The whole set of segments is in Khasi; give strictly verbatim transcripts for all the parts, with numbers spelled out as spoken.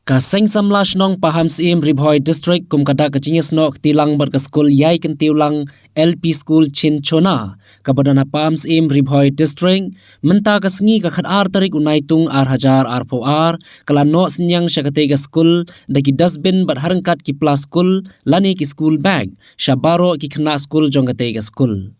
Ka Seng Samla Shnong Pahamsyiem, Ri Bhoi District, kum ka dak ka jingïasnoh kti lang bad ka skul Ïai Kyntiew Lang L P School Chinchona, kaba don ha Pahamsyiem, Ri Bhoi District, mynta ka sngi ka khatar tarik u Naitung ar hajar arphew ar, ka la noh synñiang sha katei ka skul da ki dustbin bad ha ryngkat ki pla skul lane ki school bag sha baroh ki khynnah skul jong katei ka skul.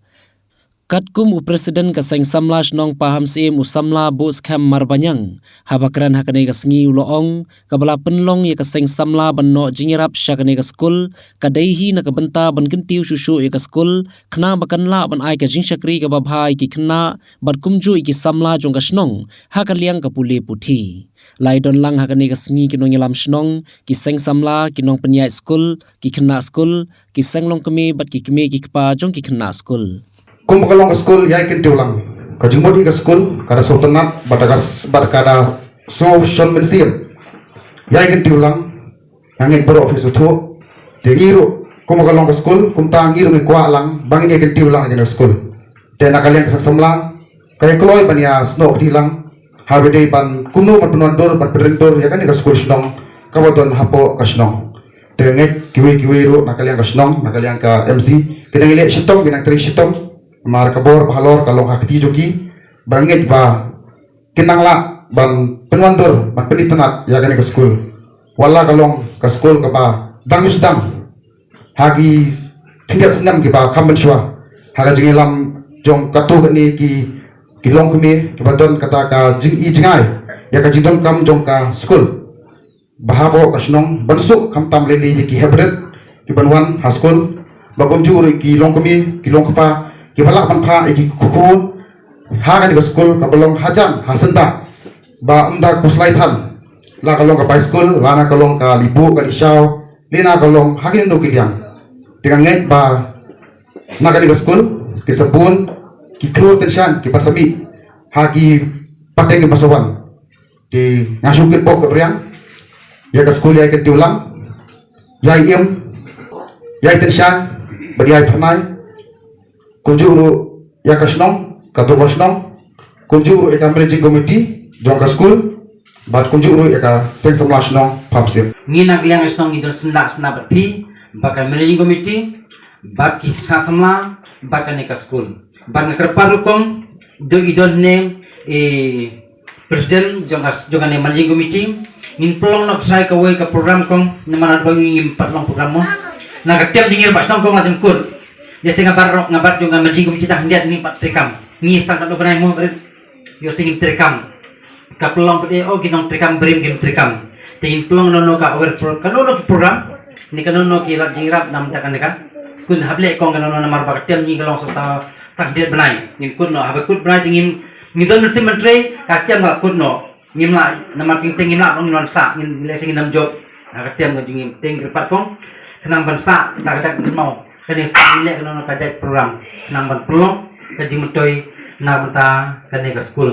Katkum u President ka Seng Samla Shnong Pahamsyiem, u Samla Buhskhem Marbaniang, haba kren ha kane ka sngi u la ong, kaba la pynlong ïa ka Seng Samla ban noh jingïarap sha kane ka skul ka dei hi na ka bynta ban kyntiew shuh shuh ïa ka skul, khnang ba kan lah ban ai ka jingshakri kaba bha ïa ki khynnah bad kumjuh ïa ki samla jong ka shnong ha ka liang ka pule puthi. La ïadon lang ha kane ka sngi ki nongïalam shnong, ki seng samla, ki nongpynïaid skul, ki khynnah skul, ki seng longkmie bad ki kmie ki kpa jong ki khynnah skul. Kum ka long ka skul Ïai Kyntiew Lang, ka jingmut hi ka skul ka da sngewtynnat bad ka, bad ka da sngewshon mynsiem. Ïai Kyntiew Lang, nga ngeit baroh phi sngewthuh. Te ngi ruh, kum ka long ka skul, kumta ngi ruh ngi kwah lang ba ngin ïai kyntiew lang ïa kane ka skul. Te na ka liang ka seng samla, ka ïa kloi ban ïasnoh kti lang haba dei ban kumno ban pynwandur ban pynrem dur ïa kane ka skul shnong kaba don hapoh ka shnong. Te ngeit kiwei kiwei ruh na ka liang ka shnong, na ka liang ka M C, ki dang ïaleh shitom, ki dang trei shitom. Namar ka bor ba halor ka long ha kti jong ki, ba ngeit ba kin nang lah ban pynwandur ban pynitynnad ïa kane ka skul. Wat la ka long ka skul kaba dang ïoh sdang ha ki khyndiat snem kiba kham mynshuwa, ha ka jingïalam jong katto katne ki, ki longkmie kiba don kata ka jingi jingai ïa ka jingdonkam jong ka skul. Ba hapoh ka shnong ban suk khamtam lei lei ïa ki heprit kiban wan ha skul, ba kumjuh ruh ki longkmie ki longkpa kiba lah ban phah ïa ki khun ha kane ka skul kaba long hajan ha syndah, ba ym da khuslai than, la ka long ka bai skul, la na ka long ka libuh ka lishaw, lane ka long ha kino kino ki liang. Te nga ngeit ba na kane ka skul ki sabun, ki khlur tyngshaiñ kiban sa mih ha ki pateng kiban sa wan. Te nga shu kit bok kit riang ïa ka skul Ïai Kyntiew Lang, ïai im, ïai tyngshaiñ bad ïai phyrnai, kumjuh ruh ïa ka shnong, ka dorbar shnong, kumjuh ruh ïa ka managing committee jong ka skul, bad kumjuh ruh ïa ka seng samla shnong Pahamsyiem. Ngi na ka liang ka shnong ngi don syndah syndah bad phi, bad ka managing committee, bad ki seng samla, bad kane ka skul. Bad nga kyrpad ruh kum, dei i don ne i president jong ka, jong kane managing committee, ngin pynlong noh shuwa kawei ka program kum, namar ba ngim pat long program mo. Na ka tiam jingïarap shnong kum la jingkut. Ïa seng nga bar rok, nga bar jong ka managing committee tang khyndiat ngim pat treikam. Ngi stang ka do bnai mo, ïa seng ngim treikam. Ka pynlong pat eh, oh, ki nongtreikam barim kim treikam. Te ngin pynlong noh noh ka aware pro-, kano kano ki program, ne kano kano ki lad jingïarap namar kane ka skul. Hap leh kong kano kano namar ba ka tiam ngi ka long sa ta, sa khyndiat bnai. Ngin kut noh, haba kut bnai te ngin, ngin don mynsiem ban trei, ka tiam ka kut noh. Ngim lah, namar teng teng ngim lah, ngim lah sah, ngin leh seh ngin ym jop. Ha ka tiam ka jingim, te ngin kyrpad kong, khnang ban sah, ta ka dak ngin mau. Kane ngin leh kano kano ka jait program, khnang ban pynlong ka jingmyntoi na ka bynta kane ka skul.